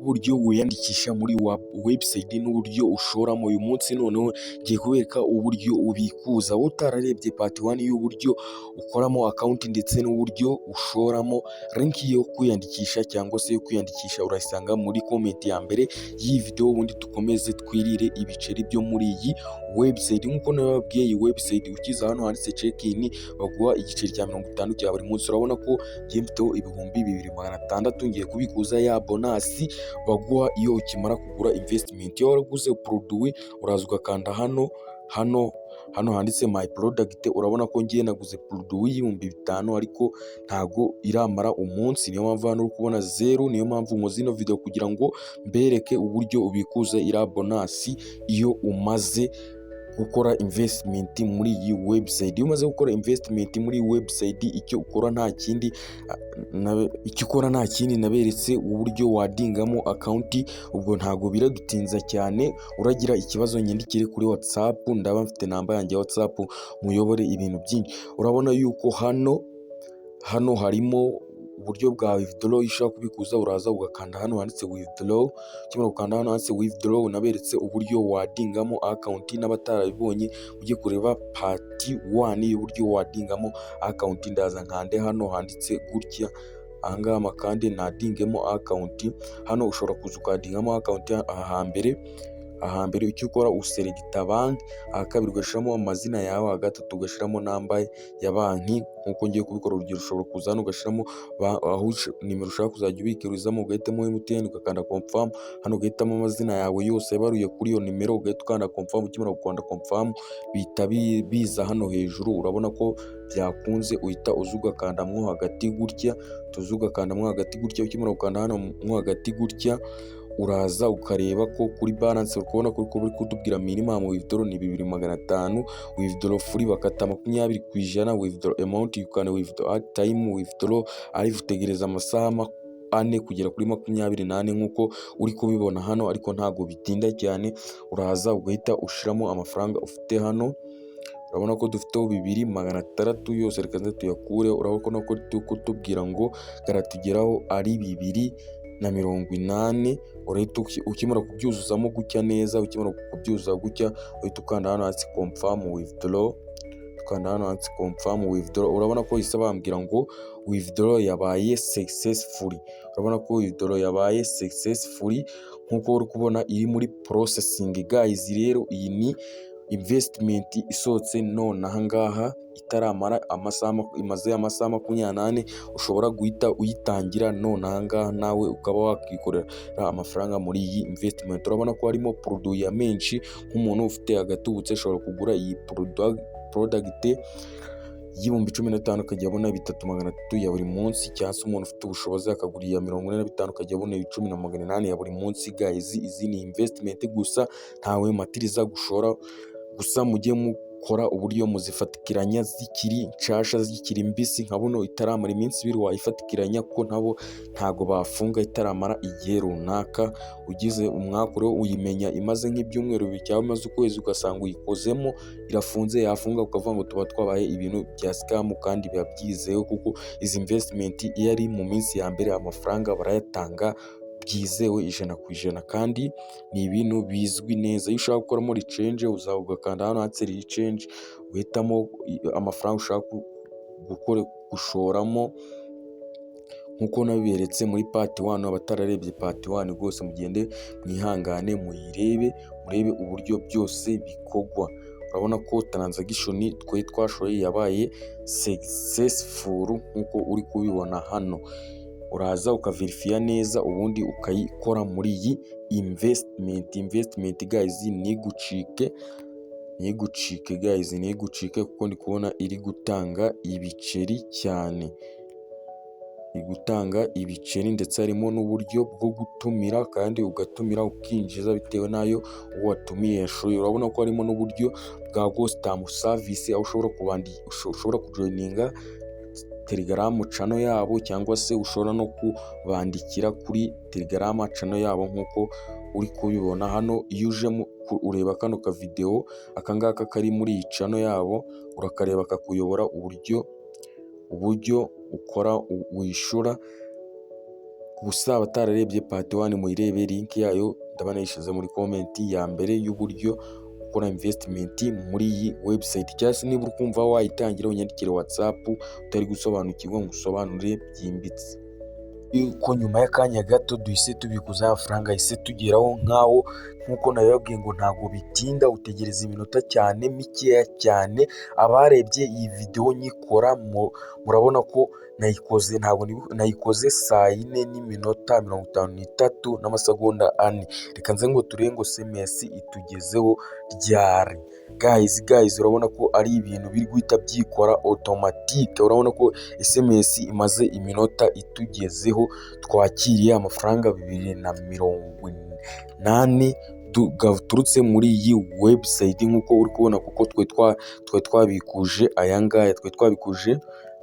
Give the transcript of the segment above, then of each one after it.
Uburyo wiyandikisha muri website n'uburyo ushoramo. Uyu munsi noneho ngiye kubereka uburyo ubikuza. Wowe utararebye part one y'uburyo ukoramo account ndetse n'uburyo ushoramo, link yo kwiyandikisha cyangwa se yo kwiyandikisha urayisanga muri comment ya mbere y'iyi video. Ubundi dukomeze twirire ibiceri byo muri iyi website. Nk'uko nababwiye, iyi website ukiza hano handitse check in baguha igiceri cya 50 cya buri munsi. Urabona ko ngiye mfiteho 2600, ngiye kubikuza ya bonus baguha iyo ukimara kugura investment. Iyo waraguze produit, uraza ugakanda hano handitse "my product". Urabona ko ngiye naguze produit y'5000, ariko ntago iramara umunsi, niyo mpamvu hano uri kubona zeru. Niyo mpamvu nkoze ino video kugira ngo mbereke uburyo ubikuza iriya bonus iyo umaze gukora investment muri iyi website. Iyo umaze gukora investment muri iyi website, icyo ukora nta kindi, naberetse uburyo waddingamo account. Ubwo ntago biradutinza cyane. Uragira ikibazo nyandikire kuri WhatsApp, ndaba mfite namba yanjye ya WhatsApp, muyobore ibintu byinshi. Urabona yuko hano harimo uburyo bwa withdraw. Iyo ushaka kubikuza, uraza ugakanda hano handitse "withdraw". Ukimara gukanda hano handitse "withdraw", naberetse uburyo waddingamo account. N'abatarabibonye ujye kureba part one y'uburyo waddingamo account. Ndaza nkande hano handitse gutya ahangaha makande naddingemo account. Hano ushobora kuza ukaddingamo account. Aha hambere, ahambere icyo ukora uselecta banki, aha kabiri ugashyiramo amazina yawe, aha gatatu ugashyiramo namba ya banki nk'uko ngiye kubikora. Urugero, ushobora kuza hano ugashyiramo aho nimero ushaka kuzajya ubikurizamo, ugahitamo MTN, ugakanda confirm. Hano ugahitamo amazina yawe yose yabaruye kuri iyo nimero, ugahita ukanda confirm. Ukimara gukanda confirm, bihita biza hano hejuru. Urabona ko byakunze. Uhita uza ugakandamo hagati gutya, tuza ugakandamo hagati gutya. Ukimara gukanda hano mo hagati gutya, uraza ukareba ko kuri balance uri kubona ko bari kutubwira minimum withdraw ni 2500, withdraw fee bakata 20%, withdraw amount you can withdraw at time withdraw ari utegereza amasaha 4 kugera kuri 24 nk'uko uri kubibona hano, ariko ntabwo bitinda cyane. Uraza ugahita ushiramo amafaranga ufite hano. Urabona ko dufiteho 2600 yose, reka nze tuyakure. Urabona ko turi kutubwira ngo karatugeraho ari 2080. Urahita ukimara kubyuzuzamo gutya neza, ukimara kubyuzuza gutya, uhita ukanda hano hasi "confirm withdraw". Ukanda hano handitse "confirm withdraw", urabona ko bahise bambwira ngo withdraw yabaye successful. Urabona ko withdraw yabaye successful nk'uko uri kubona iri muri processing. Guys, rero iyi ni investment isohotse none aha ngaha, itaramara amasaha, imaze amasaha 24. Ushobora guhita uyitangira none aha ngaha, nawe ukaba wakikorera amafaranga muri iyi investment. Urabona ko harimo produit ya menshi. Nk'umuntu ufite agatubutse ashobora kugura iyi product y'15,000, akajya abona 3,300 ya buri munsi, cyangwa se umuntu ufite ubushobozi akagura iya 45, akajya abona 10,800 ya buri munsi. Guys, izi ni investment gusa, ntawe matiriza gushora. Gusa mujye mukora uburyo muzifatikiranya zikiri nshasha, zikiri mbisi, nka buno itaramara iminsi 2 wayifatikiranya, kuko nabo ntago bafunga itaramara igihe runaka. Ugize umwakuro uyimenya imaze nk'ibyumweru 2 cyangwa imaze ukwezi, ugasanga uyikozemo irafunze. Yafunga ukavuga ngo tuba twabaye ibintu bya scam, kandi biba byizewe kuko izi investment iyo ari mu minsi ya mbere amafaranga barayatanga byizewe 100%, kandi ni ibintu bizwi neza. Iyo ushaka gukoramo recharge, uza ugakanda hano handitse "recharge", uhitamo amafaranga ushaka gushoramo nk'uko nabiberetse muri part one. Abatararebye part one rwose mugende mwihangane muyirebe, murebe uburyo byose bikorwa. Urabona ko transaction twari twashoye yabaye successful nk'uko uri kubibona hano. Uraza ukaverifiya neza, ubundi ukayikora muri iyi investment. Investment guys, ntigucike, ntigucike guys, ntigucike, kuko ndi kubona iri gutanga ibiceri cyane, iri gutanga ibiceri. Ndetse harimo n'uburyo bwo gutumira, kandi ugatumira ukinjiza bitewe n'ayo uwo watumiye yashoye. Urabona ko harimo n'uburyo bwa customer service, aho ushobora kujoininga Telegram channel yabo, cyangwa se ushobora no kubandikira kuri Telegram channel yabo nk'uko uri kubibona hano. Iyo uje ureba kano kavidewo aka ngaka kari muri iyi channel yabo, urakareba kakuyobora uburyo ukora wishyura. Gusa abatararebye part 1, muyirebe, link yayo ndaba nayishyize muri comment ya mbere y'uburyo ukora investment muri iyi website. Cyangwa se niba uri kumva wayitangira, unyandikire WhatsApp utari gusobanukirwa ngo usobanure byimbitse. Ko nyuma y'akanya gato duhise tubikuza amafaranga, ahise tugeraho nkaho nk'uko nabibabwiye ngo ntabwo bitinda, utegereza iminota cyane mikeya cyane. Abarebye iyi videwo nyikora murabona ko nayikoze, ntabwo nayikoze saa 4 n'iminota 53 n'amasegonda 4. Reka nze ngo turebe ngo SMS itugezeho ryari. Guys, guys, urabona ko ari ibintu biri guhita byikora automatique. Urabona ko SMS imaze iminota itugezeho, twakiriye amafaranga 2,080 gaturutse muri iyi website nk'uko uri kubona, kuko twe twabikuje aya ngaya, twe twabikuje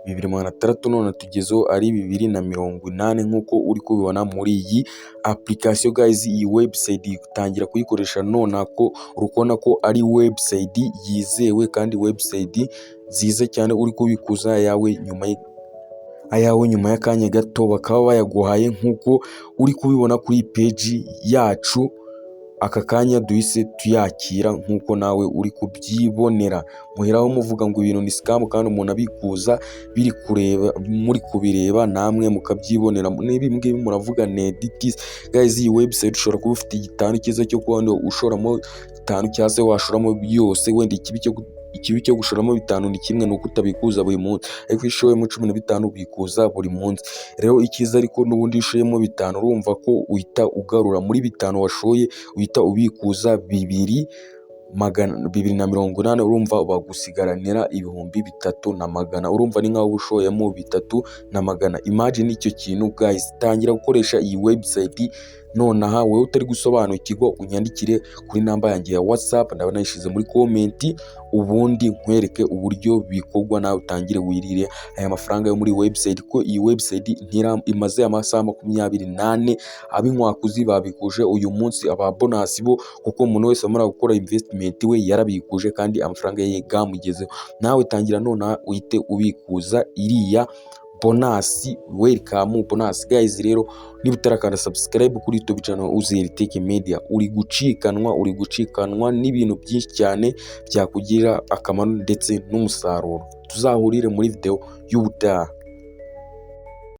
2,600, none tugezeho ari 2,080 nk'uko uri kubibona muri iyi application. Guys, iyi website utangira kuyikoresha nonaha, ko uri kubona ko ari website yizewe kandi website nziza cyane. Uri kubikuza ayawe nyuma y'akanya gato bakaba bayaguhaye nk'uko uri kubibona kuri peji yacu. Aka kanya duhise tuyakira nk'uko nawe uri kubyibonera. Muheraho muvuga ngo ibintu ni scam kandi umuntu abikuza biri kureba, muri kubireba namwe mukabyibonera. N'ibi ngibi muravuga ni edit. Guys, iyi website ushobora kuba ufite igitanu cyiza cyo kuba ushoramo 5 cyangwa se washoramo yose. Wenda ikibi cyo gushoramo 5 ni kimwe, ni uko utabikuza buri munsi, ariko iyo ushoyemo 15 ubikuza buri munsi. Rero icyiza ariko n'ubundi iyo ushoyemo 5, urumva ko uhita ugarura muri 5 washoye, uhita ubikuza 2,280, urumva bagusigaranira 3,100. Urumva ni nkaho uba ushoyemo 3,100. Imagine icyo kintu, guys. Tangira gukoresha iyi website nonaha. Wowe utari gusobanukirwa, unyandikire kuri namba yanjye ya WhatsApp, ndaba nayishyize muri comment, ubundi nkwereke uburyo bikorwa, nawe utangire wirire aya mafaranga yo muri website, ko iyi website imaze amasaha 24. Ab'inkwakuzi babikuje uyu munsi, aba bonus bo, kuko umuntu wese wamara gukora investment we yarabikuje kandi amafaranga ye yamugezeho. Nawe tangira nonaha uhite ubikuza iriya bonus. Welcome bonus, guys. Rero niba utarakanda subscribe kuri YouTube channel Uzeri Tech Media, uri gucikanwa n'ibintu byinshi cyane byakugirira akamaro ndetse n'umusaruro. Tuzahurire muri video y'ubutaha.